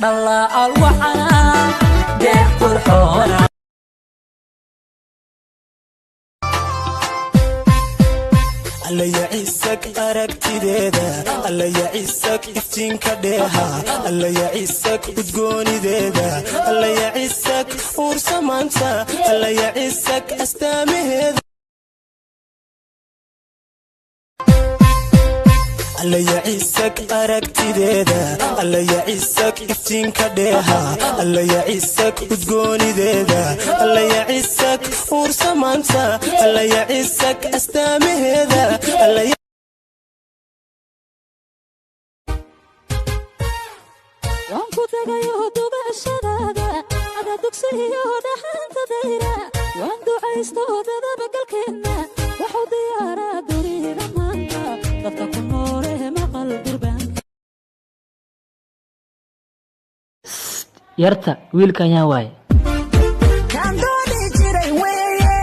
Dhalaal wacana deeq qurxoona. Alla yacisak aragtideeda, alla yacisak iftiinka dheeha, alla yacisak udgoonideeda, alla yacisak uursamaanta, alla yacisak astaamaheeda. Alla yacisak aragtideeda, alla yacisak iftiinka dheeha, alla yacisak udgoonideeda, alla yacisak uursamaanta, alla yacisak astaamaheeda, alla. Waan ku tagayo dugashadaada, ada dugsiyo dhaxanta dayra. Waan ducaysto dadabagalkeenna, waxu diyaaraa dunida maanta dadka ku noole maqal durbaanka. Yarta wiilkan yaa waaye? Kaan dooni jiray weeye,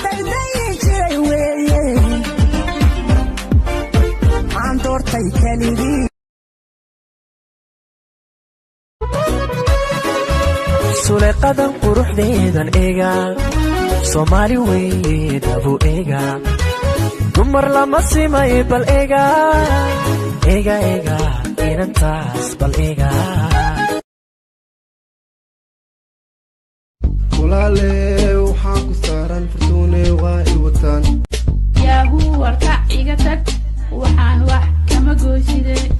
daydayi jiray weeye, aan doortay keligii. Suleeqadan quruxdeedan eega, Soomaali weeye dhabu eega, dumar lama simay. Bal eega, eega, eega inantaas, bal eega. Walaale, waxaa ku saaran furtuune, waa i wataan. Yaahuu, warkac iga tag, waxaan wax kama goyside.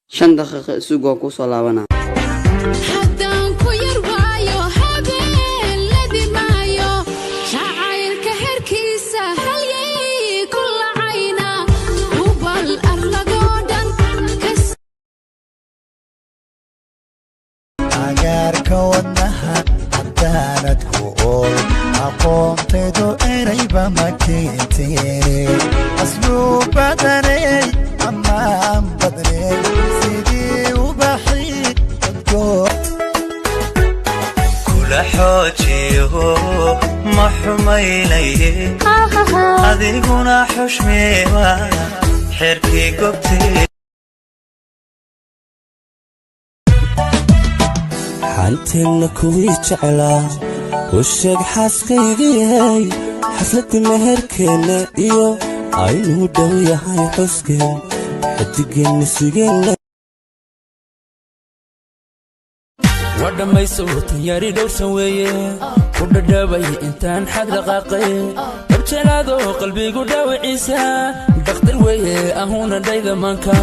5 daqiiqo isug, waa kuu soo laabanaa. Haddaan ku yar waayo habeenladi maayo, jacaylka herkiisa halyay ku lacayna hubal arlagoo dhan ka. Cagaarka wadnaha haddaanad ku ool, aqoontaydu erayba ma keenteene. Asluub badaney, ammaan badney, sidii ubaxii udgoon. Kula xoojiyo ma xumaynaye, adiguna xushmeewa xerkii gobtee. Xanteenna kuwii jeclaa u sheeg, xaaskaygiyay, xafladda meherkeenna iyo aynuu dhow yahay xuskeen, xidigeenna sugeenna. Waa dhammayso tanyari dhowrsan weeye, ku dhadhabay intaan xag dhaqaaqay, dhabjelaado qalbigu dhaawiciisa, dhakhtar weeye ahuna dhayda maanka.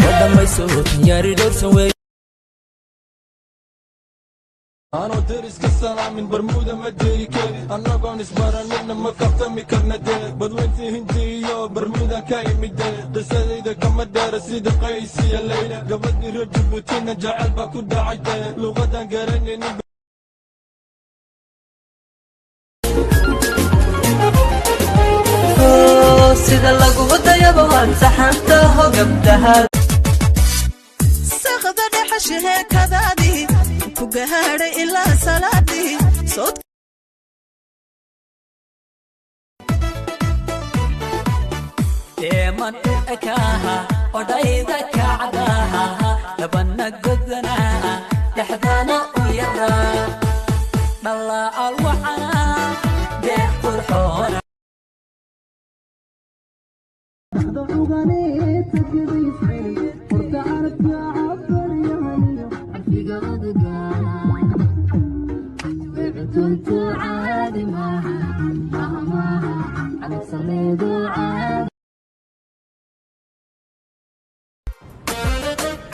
Waa dhammayso tanyari dhowrsan weeye. Anoo deriska salaamin Barmuuda ma deri kari, annagoon isbaranina ma kaftami karna. Dee badweyntii Hindi iyo Barmuuda ka imide, qisadayda kama dheera sida Qays iyo Layla. Gabadhii reer Jabuutina jecel baa ku dhacay, dee luqadan garanaynin. Sida lagugu dayaba waad saxantaho gabdhaha. Saqda dhexe sheekadaadii ku gaadhay ilaa salaadii soo. Deeman u ekaaha odhayda kacdaha, labana godanaa, dhexdana u yaraa. Dhalaal wacana deeq qurxoona.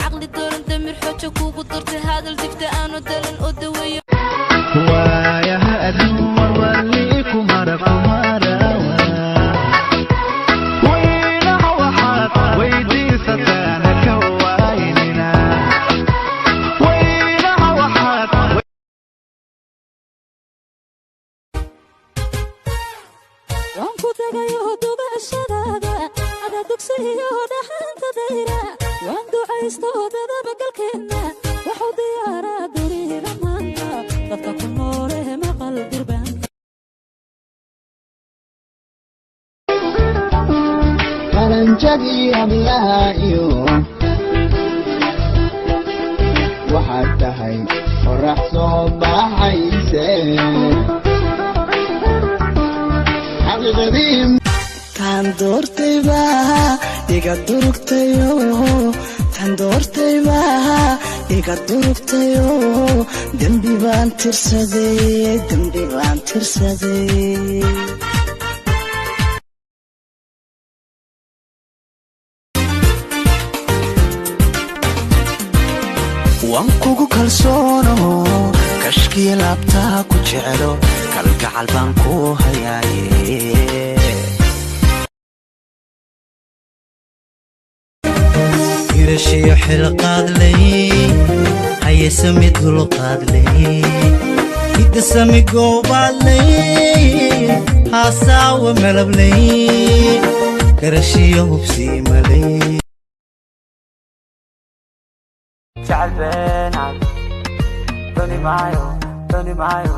Caqli dooran, damir xooja kugu dortay, hadal dibta aanu dalan oo daweeyo. Waayaha adduun wali kumara kumarawa, weynaha waxaad weydiisataan ka waynina, weynaha waxaad. Waan ku tagayo dugashadaada, ada dugsiyo dhaxanta dayra. Waan ducay. Ducaysto dadabagalkeenna waxuu diyaaraa dunida maanta dadka ku nooleh maqal durbaanka. Qaranjadii hablaha iyo waxaad tahay qorax soo baxayse xaqiiqadii. Taan doortayba iga durugtayo, taan doortayba iga durugtayo, dembi baan tirsaday, dembi baan tirsaday. Waan kugu kalsoonaho, kashkiya laabtaa ku jecelo, kalgacal baan ku hayaaye. Hirashiyo xilqaadley, hayesami dulqaadley, hidasami goobaadley, haasaawa malabley, garashiyo hubsiimaley. Jecel beenaad dooni maayo, dooni maayo.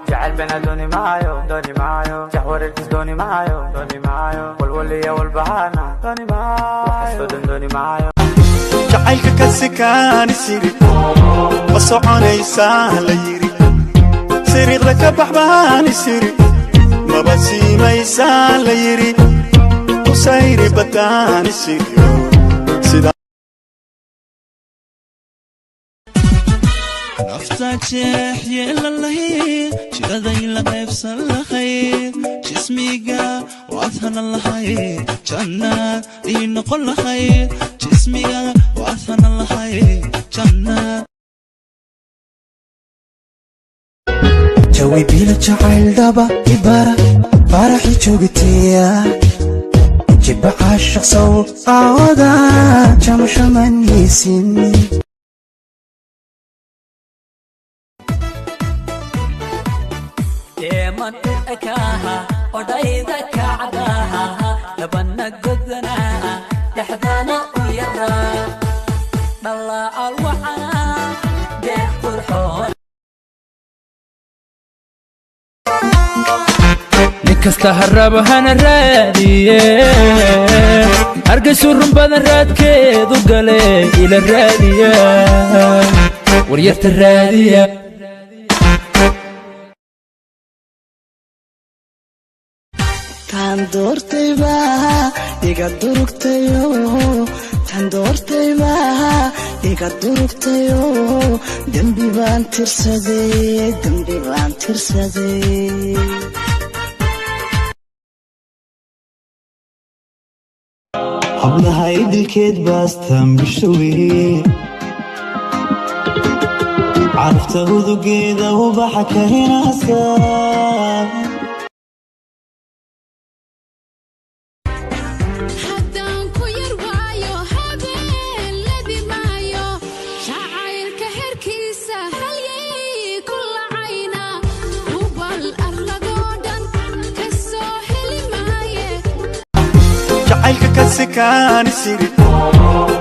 Jecel beenaad dooni maayo, dooni maayo. Jahwareerkis dooni maayo, dooni maayo. Walwaliya walbahaarna dooni maayo, waxaasoo dhan dooni maayo. Jacaylka ka sikaani siri ma soconaysaa la yidhi, siriiqda ka baxbaani siri maba siimaysaa la yidhi, usayri badaani siriyo sida. Nafta jeex yeelan lahayd, jiraday la qaybsan lahayd, jismiga waad hanan lahayd, jannaad ii noqon lahayd, jismiga waad hanan lahayd, jannaad. Jawi bila jacayl dhaba ibara faraxi joogtiya jiba caashiq sow aawada jamashamanaysin. Deeman u ekaaha odhayda kacdaha, labana godanaa, dhexdana u yaraa, dhallaacal wacaa deeq qurxoon. Nin kasta ha rabo hana raadiye, hargaysu run badan raadkeedu gale, ila raadiya waryarta raadiya. Taan doortayba iga durugtayo, taan doortayba iga durugtayo, dembi baan tirsaday, dembi baan tirsaday. Hablaha idilkeed baastan bishowe, carafta udugeeda ubaxa ka hinaasa. Haddaan ku yar waayo habeenladi maayo, jacaylka herkiisa halyey ku lacayna, hubal arladoo dhan ka soo heli maaye. Jacaylka ka sikaani siri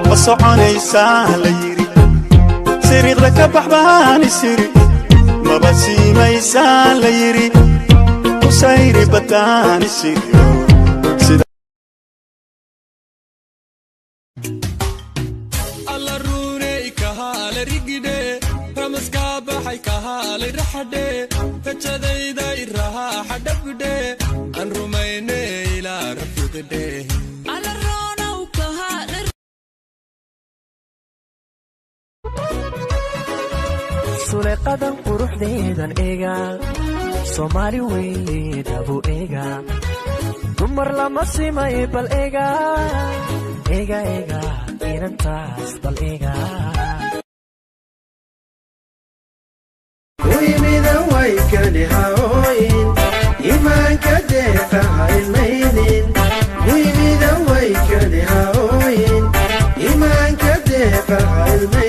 ma soconaysaa la yidhi, siriiqda ka baxbaani siri maba siimaysaa la yidhi, usayri badaani siriyo sida. Alla runey kahaale rigidhe, ramaskaa baxay kahaalay raxadhe, rajadayda irahaa xadhabidhe, aan rumayne ilaa rafiiqidhe. Suleeqadan quruxdeedan eega, Soomaali weye dhabu eega, dumar lama simay, bal eega, eega, eega inantaas, bal eega. Kuyimida waykani haooyin, iimaanka deeqa hailmaynin. Kuyimida waykani haooyin, iimaanka deeqa hailmaynin.